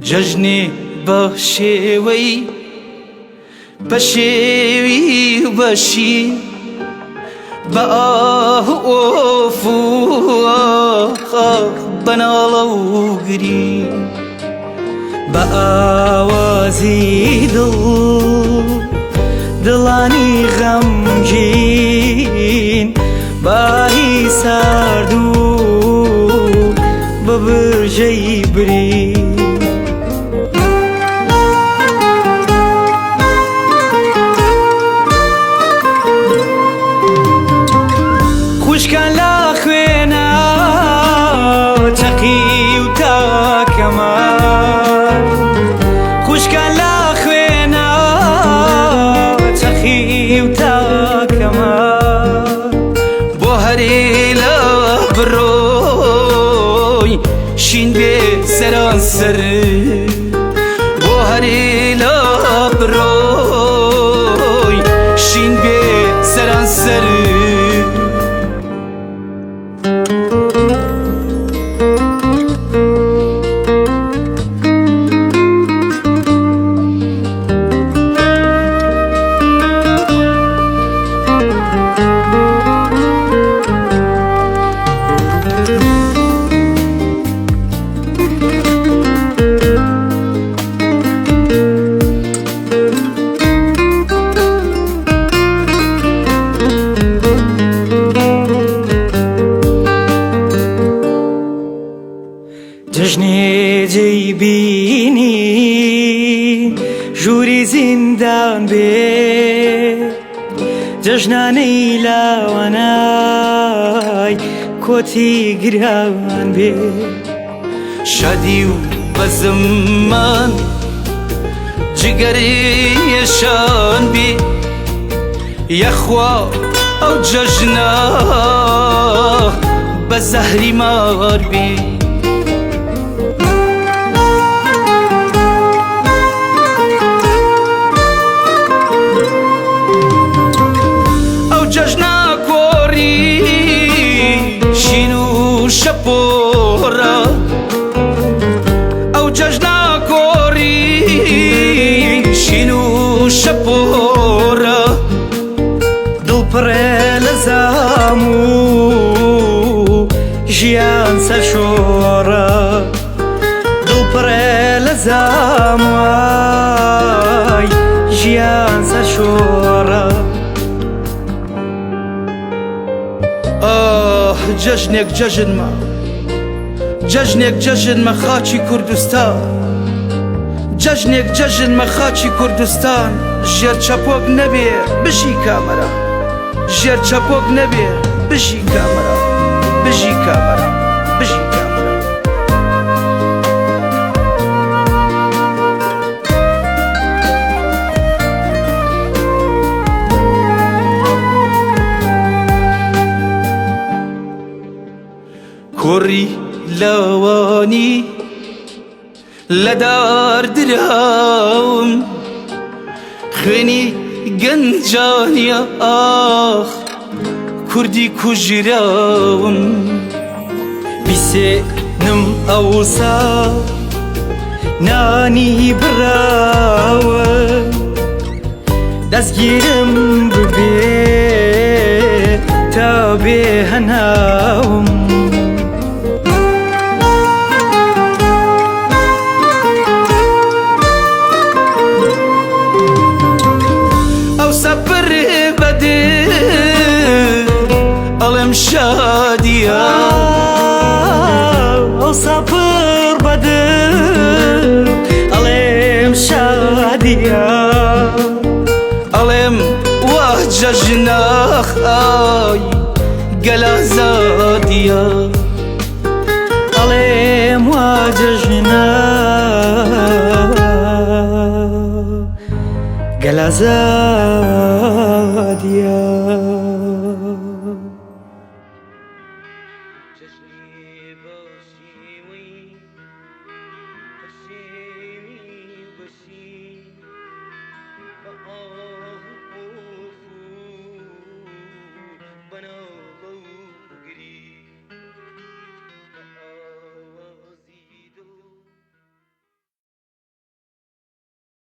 جەژنێ بە شێوەی پەشێوی و بەشی بە ئاه و ئۆف و ئاخ بە ناڵە و گری بە ئاوازی دڵ دڵانی غەمگین باهی سارد و بە برژەی برین. خوشکان لە خوێنا چەقی و تاکەمان، خوشکان لە خوێنا چەقی و تاکەمان. بۆ هەرێ لە بڕۆی شین بێ سەرانسەر، بۆ هەرێ لە بڕۆی شین بێ سەرانسەر. جەژنێ جێی بینی ژووری زیندان بێ، جەژنانەی لاوانای کۆتی گران بێ. شادی و بەزممان جگەری یەشان بی، یەخوا ئەو جەژنە بە زەهری مار بی. ئەو جەژنە کۆڕی شین و شەپۆڕە، ئەو جەژنە کۆڕی شین و شەپۆڕە. دڵ پڕێ لە زام و ژیان سەرشۆڕە، دڵ پڕێ لە زام وای ژیان سەرشۆڕە. ئاه جەژنێک جەژنمە، جەژنێک جەژنمە خاکی کوردستان، جەژنێک جەژنمە خاکی کوردستان. ژێر چەپۆک نەبێ بژی کامەران، ژێر چەپۆک نەبێ بژی کامەران، بژی کامەران، بژی کامەران. کوڕی لاوانی لە دار دراوم، خوێنی گەنجانیە ئاخ کوردی کوژراوم. بیسێنم ئەوسا نانی براوە، دەستگیرم ببێ تا بێ هەناوم. ئەو سەپر بەدل ئەڵێم شادیە، ئەو سەپر بەدل ئەڵێم شادیە. ئەڵێم وا جەژنە ئای گەلازادیە. نا گەل ئازادیە.